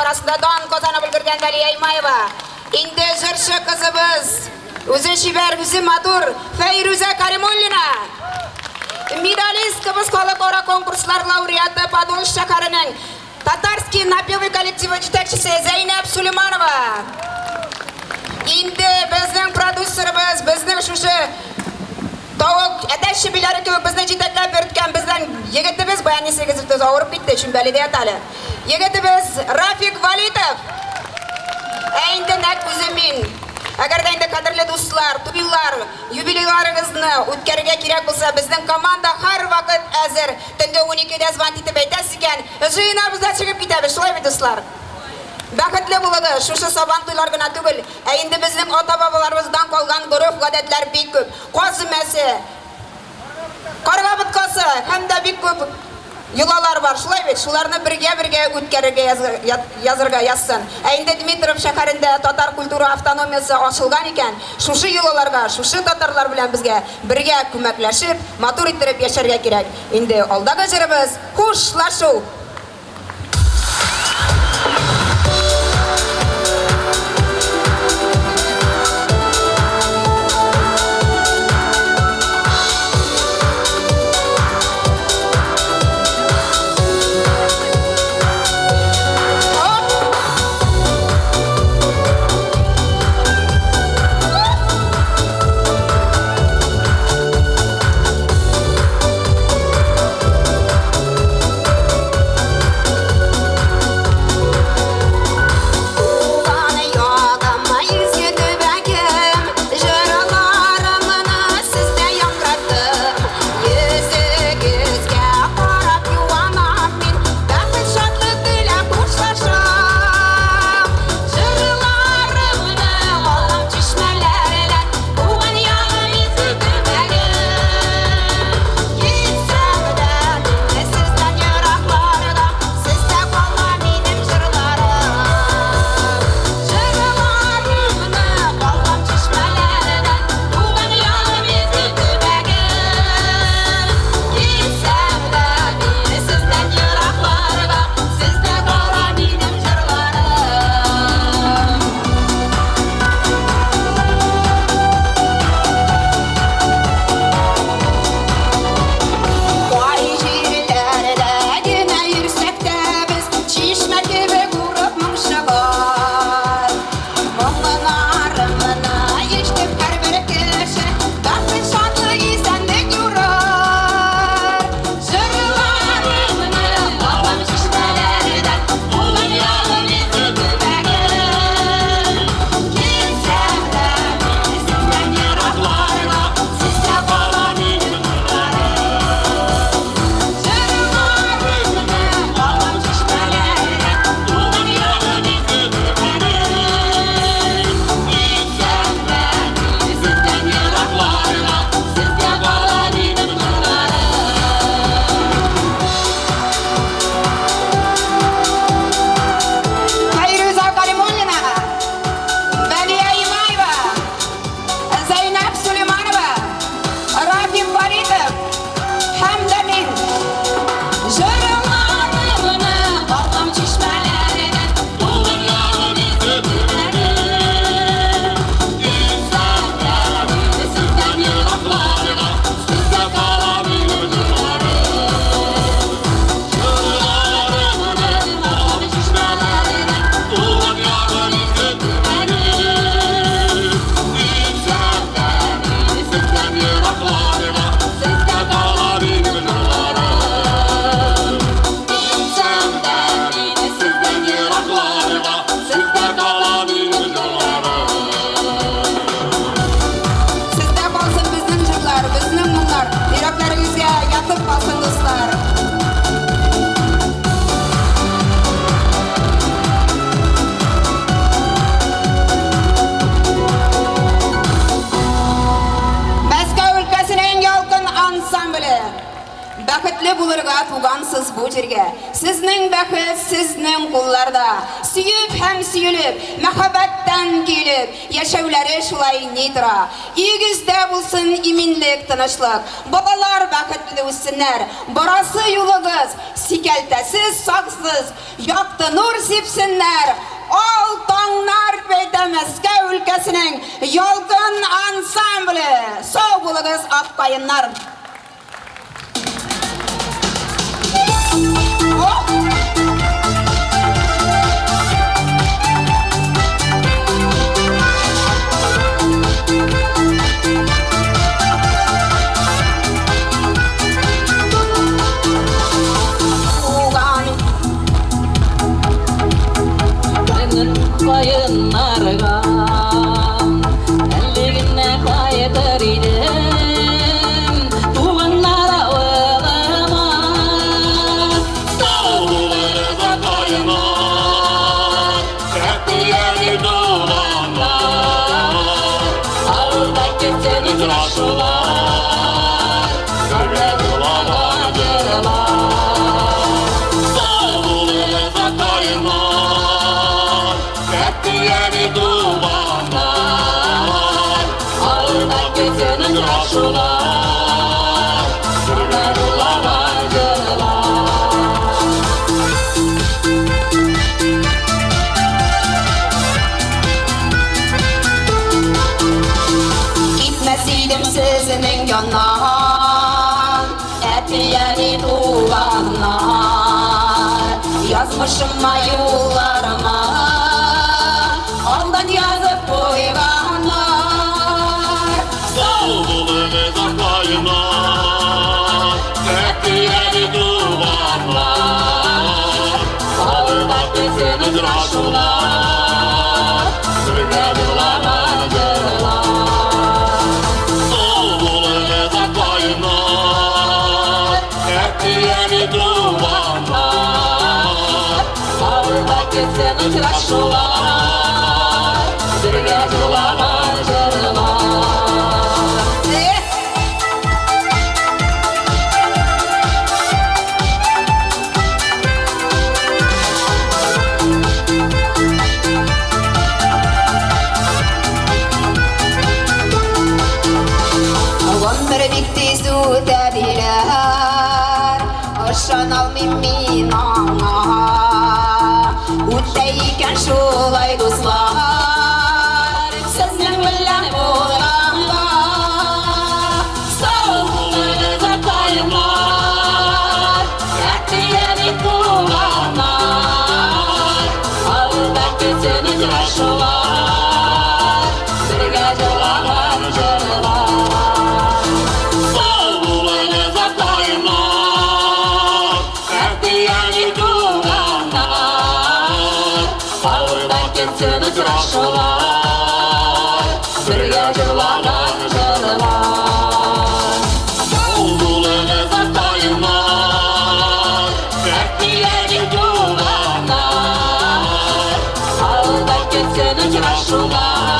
арасында дан казанып өлгергән Дәлия Имаева. Инде җырчы кызыбыз, үзе чибәр, үзе матур Фәйрүзә Каримуллина. Медалисткабыз халыкара конкурслар лауреаты Подольск шәһәренең Татарские напевы коллективы җитәкчесе Зәйнәб Сулейманова. Инде безнең продюсерыбыз, безнең шушы тавык, әтәч чебиләре кебек безне җитәкләп йөрткән безнең егетебез, баянист егетебез авырып китте, Чүмбәледә ята әле. Егетебез Рафик Валитов. Ә инде нәкъ үзе мин. Әгәр дә инде кадерле дуслар, туйлар, юбилейларыгызны үткәрергә кирәк булса, безнең команда һәрвакыт әзер. Төнге уникедә звонить итеп әйтәсез икән, җыенабыз да чыгып китәбез, шулай бит, дуслар? Бәхетле булыгыз, шушы Сабан туйлар гына түгел, ә инде безнең ата-бабаларыбыздан калган гореф-гадәтләр бик күп. Каз өмәсе, карга боткасы һәм дә бик күп йолалар бар, шулай бит? Шуларны бергә-бергә үткәрергә язырга язсын. Ә инде Дмитров шәһәрендә татар культура автономиясе ачылган икән, шушы йолаларга, шушы татарлар белән безгә бергә күмәкләшеп, матур иттереп яшәргә кирәк. Инде алдагы җырыбыз, Хушлашу! Сезнең бәхет сезнең кулларда. Сөеп һәм сөелеп, мәхәббәттән көелеп яшәүләре шулай ни тора. Өегездә булсын иминлек, тынычлык. Балалар бәхетле үссеннәр. Барасы юлыгыз сикәлтәсез, саксыз, якты нур сипсеннәр. Ал таңнар дип әйтә Мәскәү өлкәсенең Ялкын ансамбле. Сау булыгыз, ак каеннар! Каеннарга әле генә кайтыр идем туганнар авылыма. Сау булыгыз, каеннар, әти-әни, туганнар. Авылда китсен очрашулар, бергә җырлаган җырлар. Сау булыгыз, каеннар, әти-әни, туганнар. Авылда китсен очрашулар, бергә җырлаган җырлар. Китмәс идем сезнең яннан, әти-әни, туганнар. Язмышыма, юлларыма алдан язып куйганнар. Сау булыгыз, каеннар, әти-әни, туганнар. Авылда китсен очрашулар, бергә җырлаган җырлар. Сау булыгыз, каеннар, әти-әни, туганнар. Авылда китсен очрашулар, бергә җырлаган җырлар. Эх! Гомер бик тиз үтә диләр, ышана алмыйм мин аңа. Үтә икән шулай, дуслар, сезнең белән булганда. Сау булыгыз, каеннар, әти-әни, туганнар. Авылда китсен очрашулар, бергә җырлаган җырлар. Сау булыгыз, каеннар, әти-әни, туганнар. Авылда китсен очрашулар, бергә җырлаган җырлар. Сау булыгыз, каеннар, әти-әни, туганнар. Авылда китсен очрашулар,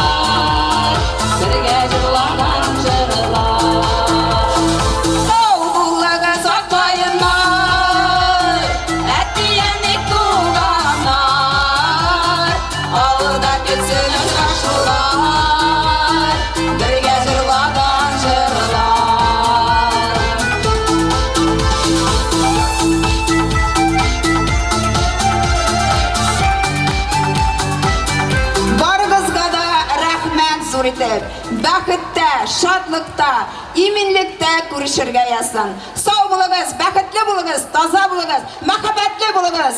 бергә җырлаган җырлар. Сау булыгыз, ак каеннар, әти-әни, туганнар. Авылда китсен очрашулар, бергә җырлаган җырлар. Барыгызга да рәхмәт зур итеп. Бәхеттә, шатлыкта, иминлектә күрешергә язсын. Сау булыгыз, бәхетле булыгыз, таза булыгыз, мәхәббәтле булыгыз.